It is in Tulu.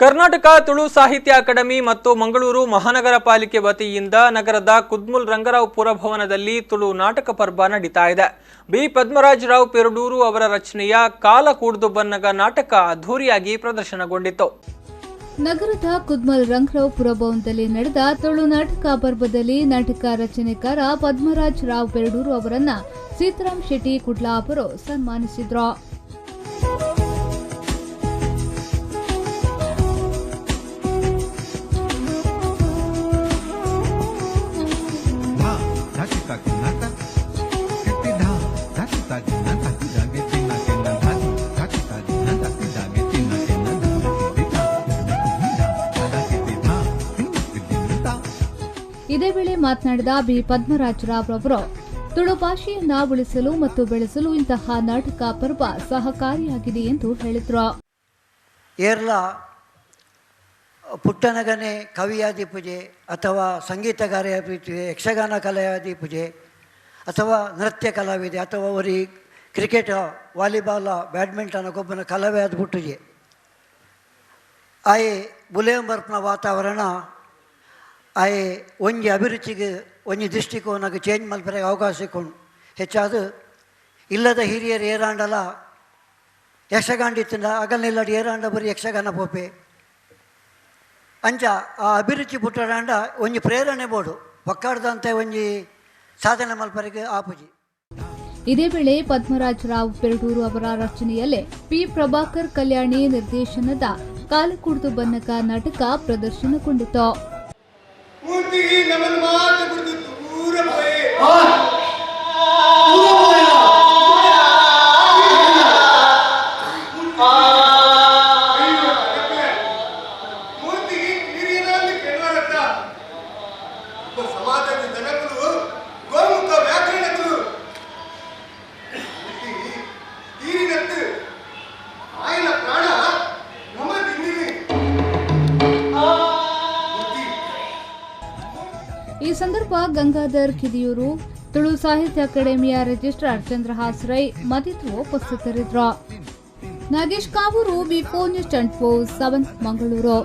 ಕರ್ನಾಟಕ ತುಳು ಸಾಹಿತ್ಯ ಅಕಾಡೆಮಿ ಮತ್ತು ಮಂಗಳೂರು ಮಹಾನಗರ ಪಾಲಿಕೆ ವತಿಯಿಂದ ನಗರದ ಕುದ್ಮುಲ್ ರಂಗರಾವ್ ಪುರಭವನದಲ್ಲಿ ತುಳು ನಾಟಕ ಪರ್ವ ನಡೀತಾ ಇದೆ. ಬಿ ಪದ್ಮರಾಜ್ ರಾವ್ ಪೆರಡೂರು ಅವರ ರಚನೆಯ ಕಾಲ ಕೂಡ್ದು ಬನ್ನಗ ನಾಟಕ ಅದ್ಧೂರಿಯಾಗಿ ಪ್ರದರ್ಶನಗೊಂಡಿತು. ನಗರದ ಕುದ್ಮಲ್ ರಂಗರಾವ್ ಪುರಭವನದಲ್ಲಿ ನಡೆದ ತುಳು ನಾಟಕ ಪರ್ವದಲ್ಲಿ ನಾಟಕ ರಚನೆಕಾರ ಪದ್ಮರಾಜ್ ರಾವ್ ಪೆರಡೂರು ಅವರನ್ನ ಸೀತಾರಾಮ್ ಶೆಟ್ಟಿ ಕುಡ್ಲ ಅವರು ಸನ್ಮಾನಿಸಿದರು. ಇದೇ ವೇಳೆ ಮಾತನಾಡಿದ ಬಿ ಪದ್ಮರಾಜ್ ರಾವ್ ಅವರು ತುಳು ಭಾಷೆಯನ್ನ ಉಳಿಸಲು ಮತ್ತು ಬೆಳೆಸಲು ಇಂತಹ ನಾಟಕ ಪರ್ವ ಸಹಕಾರಿಯಾಗಿದೆ ಎಂದು ಹೇಳಿದರು. ಏರ್ಲ ಪುಟ್ಟನಗನೆ ಕವಿಯಾದಿ ಪೂಜೆ ಅಥವಾ ಸಂಗೀತಗಾರ ಪೂಜೆ, ಯಕ್ಷಗಾನ ಕಲೆಯಾದಿ ಪೂಜೆ ಅಥವಾ ನೃತ್ಯ ಕಲಾವಿದೆ ಅಥವಾ ಒರಿ ಕ್ರಿಕೆಟ್, ವಾಲಿಬಾಲ್, ಬ್ಯಾಡ್ಮಿಂಟನ್ ಗೊಬ್ಬನ ಕಲಾವಿದ ಪುಟ್ಟುಜೆ ಆಯೆ ಬುಲೇಂಬರ್ಪ್ನ ವಾತಾವರಣ ಆಯೆ ಒಂಜಿ ಅಭಿರುಚಿಗೆ ಒಂಜಿ ದೃಷ್ಟಿಕೋನಗೆ ಚೇಂಜ್ ಮಲ್ಪರೆ ಅವಕಾಶ ಸಿಕ್ಕೊಂಡು ಹೆಚ್ಚಾದ ಇಲ್ಲದ ಹಿರಿಯರು ಏರಾಂಡಲ ಯಕ್ಷಗಾಂಡಿತ್ತಿಂದ ಅಗಲ್ನಿಲ್ಲಡಿ ಏರಾಂಡ ಬರೀ ಯಕ್ಷಗಾನ ಪೋಪೆ ಅಂಚ ಆ ಅಭಿರುಚಿ ಪುಟ್ಟಡಾಂಡ ಒಂಜಿ ಪ್ರೇರಣೆ ಬೋಡು ಪಕ್ಕಾಡ್ದಂತೆ ಒಂಜಿ ಸಾಧನೆ ಮಲ್ಪರಿಗೆ ಆಪುಜಿ. ಇದೇ ವೇಳೆ ಪದ್ಮರಾಜ್ ರಾವ್ ಪೆರಡೂರು ಅವರ ರಚನೆಯಲ್ಲೇ ಪಿ ಪ್ರಭಾಕರ್ ಕಲ್ಯಾಣಿ ನಿರ್ದೇಶನದ ಕಾಲಕೂಡ್ದು ಬನ್ನಕ ನಾಟಕ ಪ್ರದರ್ಶನಗೊಂಡಿತು. ಈ ಸಂದರ್ಭ ಗಂಗಾಧರ್ ಕಿದಿಯೂರು, ತುಳು ಸಾಹಿತ್ಯ ಅಕಾಡೆಮಿಯ ರಿಜಿಸ್ಟ್ರಾರ್ ಚಂದ್ರಹಾಸ್ ರೈ ಮತ್ತಿತರರು ಉಪಸ್ಥಿತರಿದ್ದರು. Nagesh Kavoor, B4 News 24/7, Mangaluru.